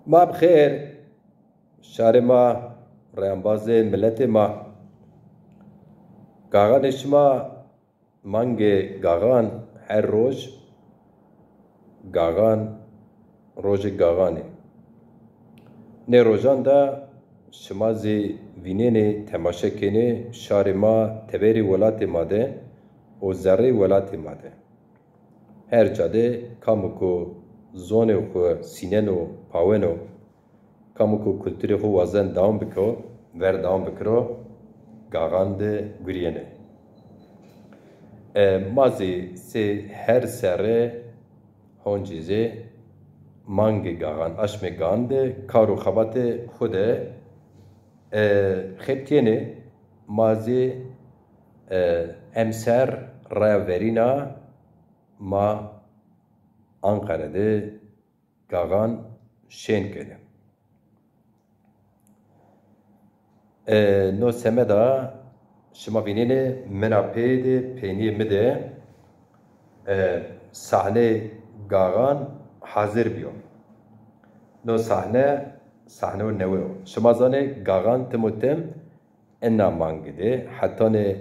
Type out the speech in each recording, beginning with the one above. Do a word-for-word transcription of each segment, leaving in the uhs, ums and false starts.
Ma bi xêr, şarê ma, reyambazê miletê ma. Gaxanê şima, mangê gaxan her roj, gaxan rojê gaxanê. Nê rojan de şima zî vînenê, temaşe kenê şarê ma, teberê welatê ma de û zerrê welatê ma de. Her ca de kamo ku zonê xwu sîneno, paweno, kamo ku kulturê xwu wazen dewam bikiro, ver dewam bikiro, gaxan de gurîyene. E, ma zî sey her serre honcî zî mangê gaxan, aşmê gaxan de kar û xebatê xwu de, e, xebitîyenê. Ma zî, e, emser raya verîna ma Anqara de gaxan şên kenê. E, no semeda şima vînenê, mina pê de, peynîyê mi de, e, sahneyê gaxan hazir bîyo. No sahne, sahneyo newe yo. Şima zanê gaxan tim û tim ena mangî de, hetanê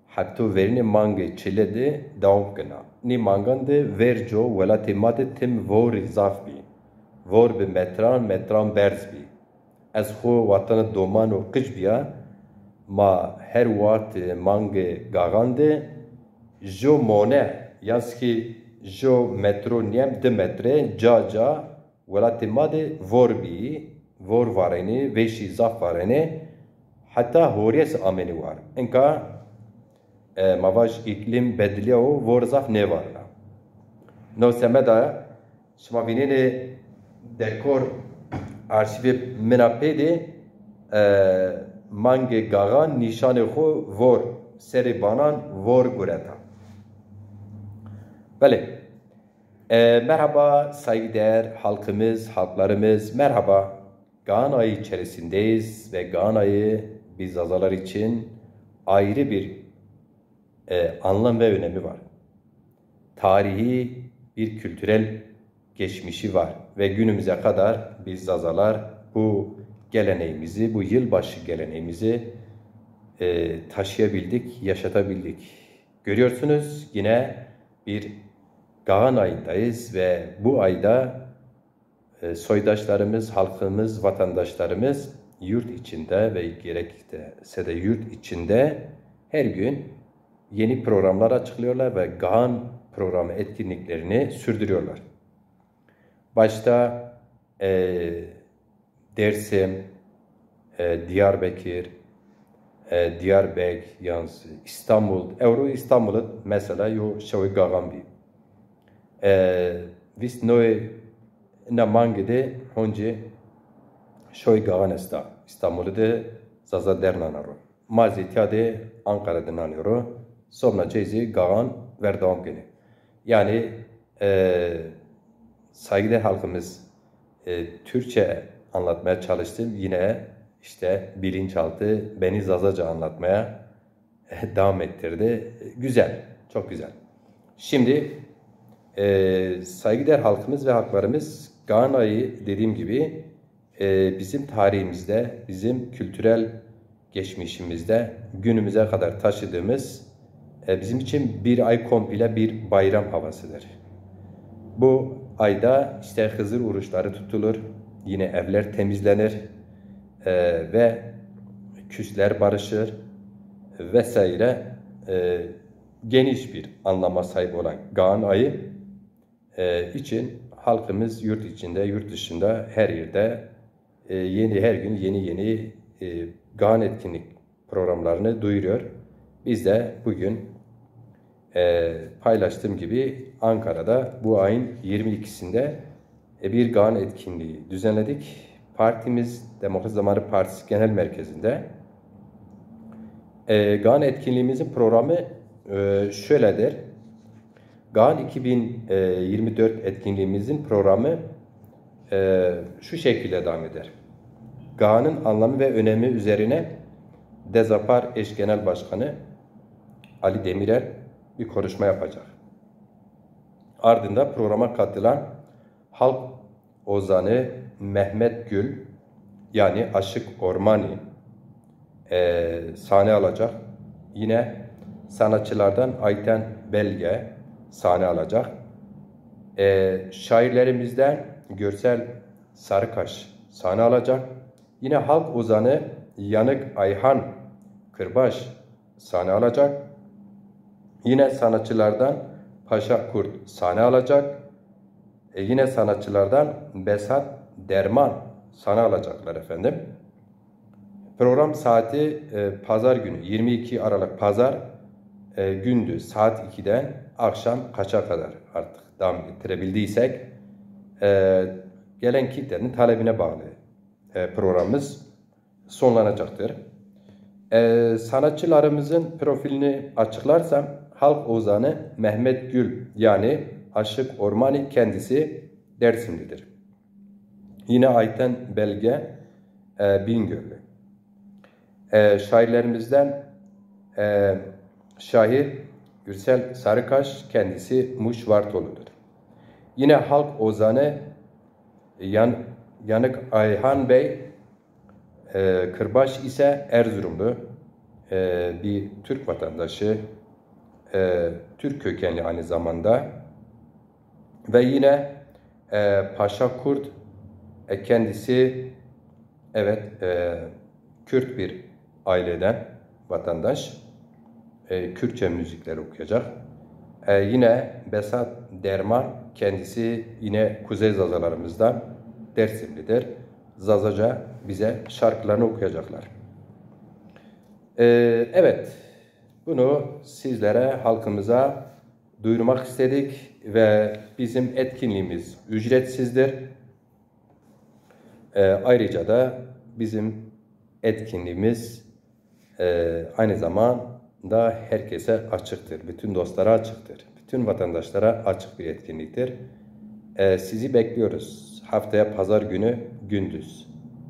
hepto verînê mangê çile de dewam kena. Nî mangan de verco welatê ma de tim vorî zaf bî. Vor bi metran, metran berz bî. Ez xwu watena doman û qic bîya, ma her wext mangê gaxan de jo mone, yan zî ki jo metro nîyem, di metre ca ca welatê ma de vor bîyî, vor varenê, vêşî zaf varenê, heta horîye se amenî war. Inka, e, ma vaj îklîm bedilîya û vor zaf nêvarena. No semeda şima vînenê dekor arşîvê mina pê de, e, mangê gaxan nîşanê xwu vor, serê banan vor gureta. Belê. E, merhaba saygıdeğer halkımız, halklarımız, merhaba. Gaxan ayı içerisindeyiz ve Gaxan ayı biz Zazalar için ayrı bir, e, anlam ve önemi var. Tarihi bir kültürel geçmişi var ve günümüze kadar biz Zazalar bu geleneğimizi, bu yılbaşı geleneğimizi, e, taşıyabildik, yaşatabildik. Görüyorsunuz, yine bir Gaxan ayındayız ve bu ayda, e, soydaşlarımız, halkımız, vatandaşlarımız yurt içinde ve gerekse de yurt içinde her gün yeni programlar açıklıyorlar ve Gaxan programı etkinliklerini sürdürüyorlar. Başta, e, Dersim, e, Diyarbekir, e, Diyarbek, yan zî Îstanbul, ewro Îstanbul id mesela yo şewê gaxan bî. E, vîst newê ina mangî de honcî şewê gaxan esta. Îstanbul de Zaza dernana ro. Ma zî tîya de Anqara de nanê ro. Sobna cey zî gaxan ver dewam kenê. Yani, e, saygıdeğer halkımız, e, Türkçe anlatmaya çalıştım. Yine işte bilinçaltı beni Zazaca anlatmaya devam ettirdi. Güzel, çok güzel. Şimdi, e, saygıdeğer halkımız ve halklarımız Gaxan ayı dediğim gibi, e, bizim tarihimizde, bizim kültürel geçmişimizde günümüze kadar taşıdığımız, e, bizim için bir ay komple bir bayram havasıdır. Bu ayda işte Hızır oruçları tutulur, yine evler temizlenir, e, ve küsler barışır vesaire, e, geniş bir anlama sahip olan Gaxan ayı, e, için halkımız yurt içinde, yurt dışında her yerde, e, yeni, her gün yeni yeni, e, Gaxan etkinlik programlarını duyuruyor. Biz de bugün, e, paylaştığım gibi Ankara'da bu ayın yirmi ikisinde, e, bir Gaxan etkinliği düzenledik. Partimiz, Demokrat Zamanı Partisi Genel Merkezi'nde. E, Gaxan etkinliğimizin programı, e, şöyledir. Gaxan iki bin yirmi dört etkinliğimizin programı, e, şu şekilde devam eder. Gaxan'ın anlamı ve önemi üzerine DEZAPAR eş genel başkanı Ali Demirel bir konuşma yapacak. Ardından programa katılan halk ozanı Mehmet Gül, yani Aşık Ormani, e, sahne alacak. Yine sanatçılardan Ayten Belge sahne alacak. E, şairlerimizden Görsel Sarıkaş sahne alacak. Yine halk ozanı Yanık Ayhan Kırbaş sahne alacak. Yine sanatçılardan Paşa Kurt sahne alacak. E, yine sanatçılardan Besat Derman sahne alacaklar efendim. Program saati, e, pazar günü, yirmi iki Aralık pazar, e, gündüz saat ikiden akşam kaça kadar artık devam ettirebildiysek, e, gelen kitlenin talebine bağlı, e, programımız sonlanacaktır. E, sanatçılarımızın profilini açıklarsam, halk ozanı Mehmet Gül, yani Aşık Ormani, kendisi Dersimlidir. Yine Ayten Belge, e, Bingöllü. E, şairlerimizden, e, şair Gürsel Sarıkaş, kendisi Muş Vartolu'dur. Yine halk ozanı Yan-, Yanık Ayhan Bey, e, Kırbaş ise Erzurumlu, e, bir Türk vatandaşı, e, Türk kökenli aynı zamanda. Ve yine, e, Paşa Kurt, e, kendisi, evet, e, Kürt bir aileden vatandaş, e, Kürtçe müzikler okuyacak. E, yine Besat Derman, kendisi yine Kuzey Zazalarımızdan, Dersimlidir. Zazaca bize şarkılarını okuyacaklar. E, evet, bunu sizlere, halkımıza duyurmak istedik ve bizim etkinliğimiz ücretsizdir. E, ayrıca da bizim etkinliğimiz, e, aynı zamanda herkese açıktır, bütün dostlara açıktır, bütün vatandaşlara açık bir etkinliktir. E, sizi bekliyoruz. Haftaya pazar günü gündüz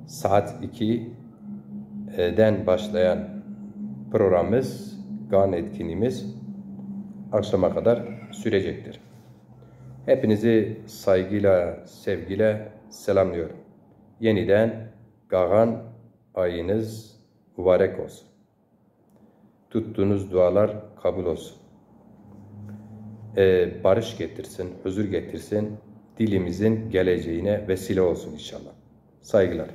saat ikiden başlayan programımız, GAN etkinliğimiz akşama kadar sürecektir. Hepinizi saygıyla, sevgiyle selamlıyorum. Yeniden GAN ayınız mübarek olsun. Tuttuğunuz dualar kabul olsun. E, barış getirsin, huzur getirsin, dilimizin geleceğine vesile olsun inşallah. Saygılar.